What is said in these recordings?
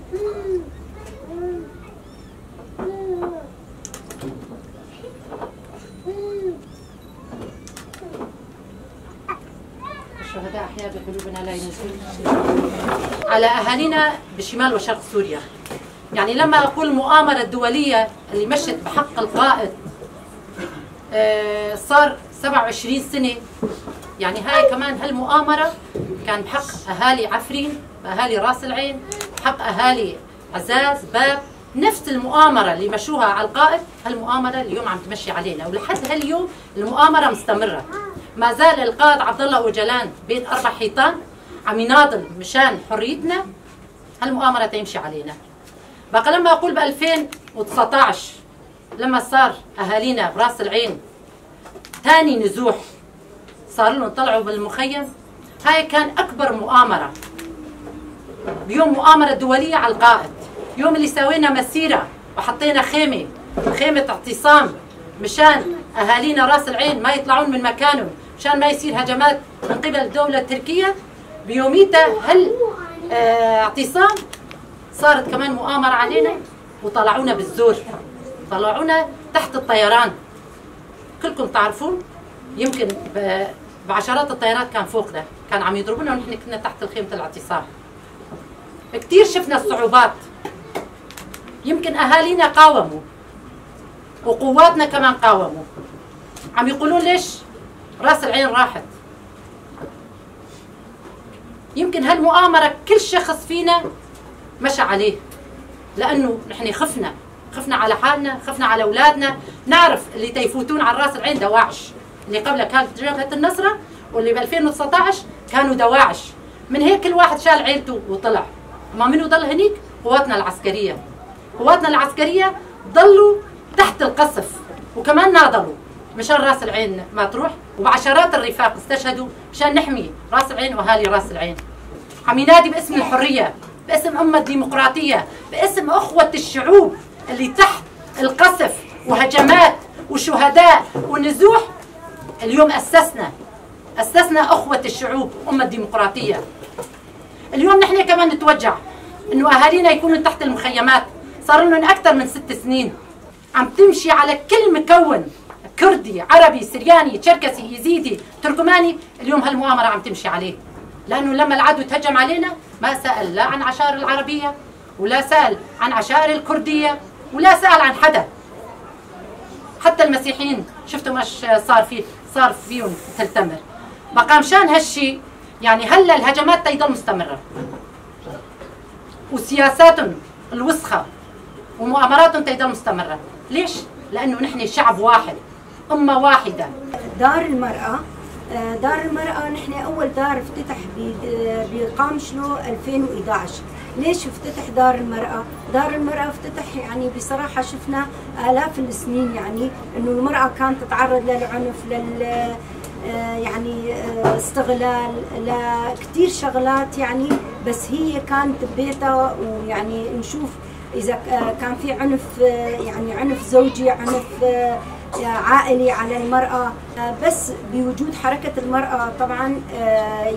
الشهداء أحياء بقلوبنا لا يموتون. على أهالينا بشمال وشرق سوريا، يعني لما أقول المؤامرة الدولية اللي مشت بحق القائد صار 27 سنة، يعني هاي كمان هالمؤامرة كان بحق أهالي عفرين، أهالي راس العين، بحق أهالي عزاز، باب، نفس المؤامرة اللي مشوها على القائد هالمؤامرة اليوم عم تمشي علينا، ولحد هاليوم المؤامرة مستمرة. ما زال القائد عبد الله أوجلان بين 4 حيطان عم يناضل مشان حريتنا، هالمؤامرة تمشي علينا. بقى لما أقول ب 2019 لما صار أهالينا براس العين ثاني نزوح صار لهم طلعوا بالمخيم، هاي كان أكبر مؤامرة. بيوم مؤامرة دولية على القائد، يوم اللي سوينا مسيرة وحطينا خيمة اعتصام مشان أهالينا راس العين ما يطلعون من مكانهم، مشان ما يصير هجمات من قبل الدولة التركية. بيوميتها هل اعتصام صارت كمان مؤامرة علينا وطلعونا بالزور، طلعونا تحت الطيران. كلكم تعرفون يمكن بعشرات الطيارات كان فوقنا، كان عم يضربونا ونحن كنا تحت خيمة الاعتصام. كثير شفنا الصعوبات، يمكن أهالينا قاوموا وقواتنا كمان قاوموا. عم يقولون ليش راس العين راحت؟ يمكن هالمؤامرة كل شخص فينا مشى عليه، لأنه نحن خفنا، خفنا على حالنا، خفنا على أولادنا. نعرف اللي تيفوتون على راس العين دواعش، اللي قبلها كانت جبهة النصرة واللي ب 2019 كانوا دواعش. من هيك كل واحد شال عيلته وطلع. ما منو ضل هنيك؟ قواتنا العسكرية. قواتنا العسكرية ضلوا تحت القصف وكمان ناضلوا مشان راس العين ما تروح، وبعشرات الرفاق استشهدوا مشان نحمي راس العين واهالي راس العين. عم ينادي باسم الحرية، باسم أمة الديمقراطية، باسم أخوة الشعوب اللي تحت القصف وهجمات وشهداء ونزوح. اليوم أسسنا أخوة الشعوب أمة الديمقراطية. اليوم نحن كمان نتوجع إنه أهالينا يكونوا تحت المخيمات، صار لهم أكثر من 6 سنين. عم تمشي على كل مكون، كردي، عربي، سرياني، شركسي، يزيدي، تركماني. اليوم هالمؤامرة عم تمشي عليه، لأنه لما العدو تهجم علينا ما سأل لا عن عشائر العربية ولا سأل عن عشائر الكردية ولا سأل عن حدا. حتى المسيحيين شفتوا مش صار فيه، صار فيهم تلتمر. بقى مشان هالشي يعني هلا الهجمات تيضل مستمرة، وسياساتهم الوسخة ومؤامراتهم تيضل مستمرة. ليش؟ لأنه نحن شعب واحد، أمة واحدة. دار المرأة، دار المرأة نحن أول دار افتتح بقامشلو 2011. ليش افتتح دار المرأة؟ دار المرأة افتتح يعني بصراحة شفنا آلاف السنين يعني إنه المرأة كانت تتعرض للعنف، لل يعني استغلال، لكثير شغلات يعني، بس هي كانت ببيتها. ويعني نشوف إذا كان في عنف، يعني عنف زوجي، عنف عائلي على المرأة، بس بوجود حركة المرأة طبعا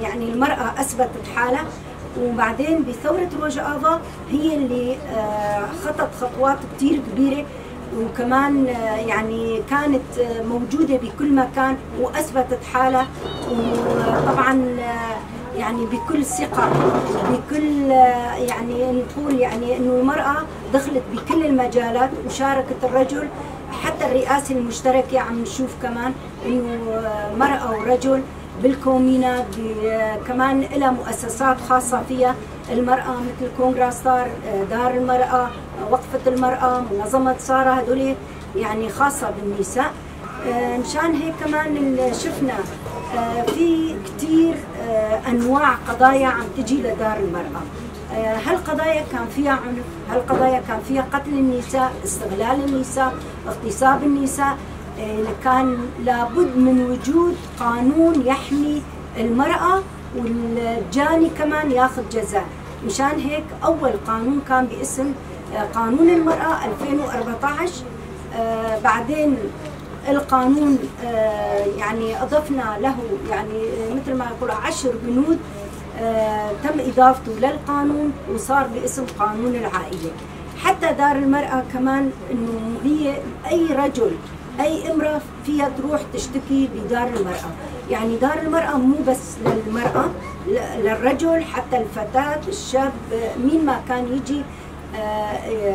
يعني المرأة أثبتت حالها. وبعدين بثورة روجآفا هي اللي خطت خطوات كثير كبيرة، وكمان يعني كانت موجودة بكل مكان وأثبتت حالها. وطبعا يعني بكل ثقة، بكل يعني نقول يعني إنه المرأة دخلت بكل المجالات وشاركت الرجل، حتى الرئاسة المشتركة عم نشوف كمان إنه مرأة ورجل بالكومينا، كمان لها مؤسسات خاصة فيها المرأة مثل كونغرا ستار، دار المرأة، وقفة المرأة، منظمة سارة، هدول يعني خاصة بالنساء. مشان هيك كمان شفنا في كثير أنواع قضايا عم تجي لدار المرأة. هالقضايا كان فيها عنف، هالقضايا كان فيها قتل النساء، استغلال النساء، اغتصاب النساء. كان لابد من وجود قانون يحمي المرأة، والجاني كمان ياخذ جزاء. مشان هيك أول قانون كان باسم قانون المرأة 2014. بعدين القانون يعني أضفنا له يعني مثل ما يقولوا 10 بنود. تم إضافته للقانون وصار باسم قانون العائلة. حتى دار المرأة كمان إنه هي أي رجل أي امرأة فيها تروح تشتكي بدار المرأة، يعني دار المرأة مو بس للمرأة، للرجل، حتى الفتاة، الشاب، مين ما كان يجي.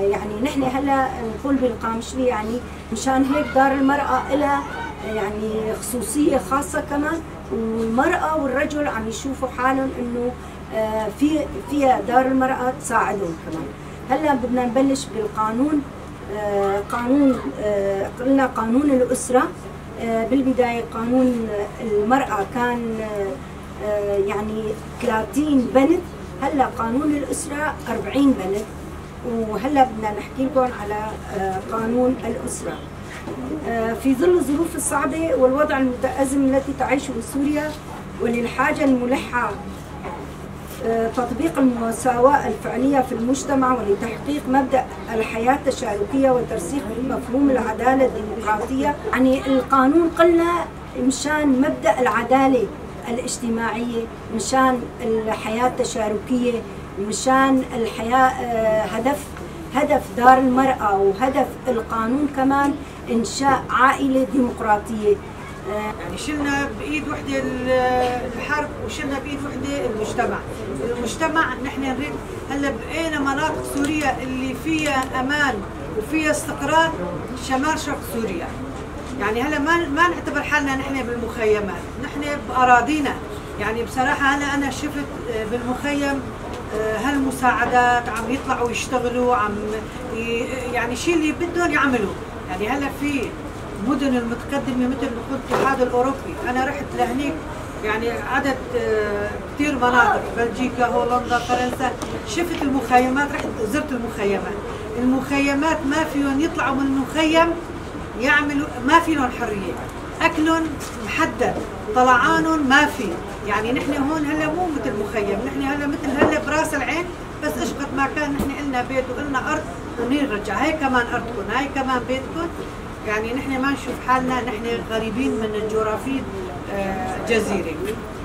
يعني نحن هلا نقول بالقامشلي، يعني مشان هيك دار المرأة لها يعني خصوصية خاصة كمان، والمرأة والرجل عم يشوفوا حالهم إنه فيها دار المرأة تساعدهم كمان. هلا بدنا نبلش بالقانون، قانون قلنا قانون الأسرة. بالبداية قانون المرأة كان يعني 30 بند، هلا قانون الأسرة 40 بند، وهلا بدنا نحكي لكم على قانون الأسرة. في ظل الظروف الصعبة والوضع المتأزم التي تعيشه سوريا وللحاجة الملحة تطبيق المساواة الفعلية في المجتمع ولتحقيق مبدأ الحياة التشاركية وترسيخ مفهوم العدالة الديمقراطية، يعني القانون قلنا مشان مبدأ العدالة الاجتماعية، مشان الحياة التشاركية، مشان الحياة، هدف دار المرأة وهدف القانون كمان إنشاء عائلة ديمقراطية. يعني شلنا بإيد وحدة الحرب وشلنا بإيد وحدة المجتمع. المجتمع نحن نريد هلا بقينا مناطق سوريا اللي فيها أمان وفيها استقرار شمال شرق سوريا. يعني هلا ما نعتبر حالنا نحن بالمخيمات، نحن بأراضينا. يعني بصراحة هلا أنا شفت بالمخيم هالمساعدات عم يطلعوا يشتغلوا، عم يعني شيء اللي بدهم يعملوا. يعني هلا في المدن المتقدمة مثل الاتحاد الأوروبي، أنا رحت لهنيك يعني عدد كثير مناطق، بلجيكا، هولندا، فرنسا، شفت المخيمات، رحت زرت المخيمات. المخيمات ما فيهم يطلعوا من المخيم يعملوا، ما فيهم حرية، أكلهم محدد، طلعانهم ما في. يعني نحن هون هلا مو مثل مخيم، نحن هلا مثل هلا براس العين، بس اشقد ما كان نحن إلنا بيت وإلنا أرض ونرجع، هاي كمان أرضكم، هاي كمان بيتكم. يعني نحن ما نشوف حالنا نحن غريبين من الجغرافية جزيرة.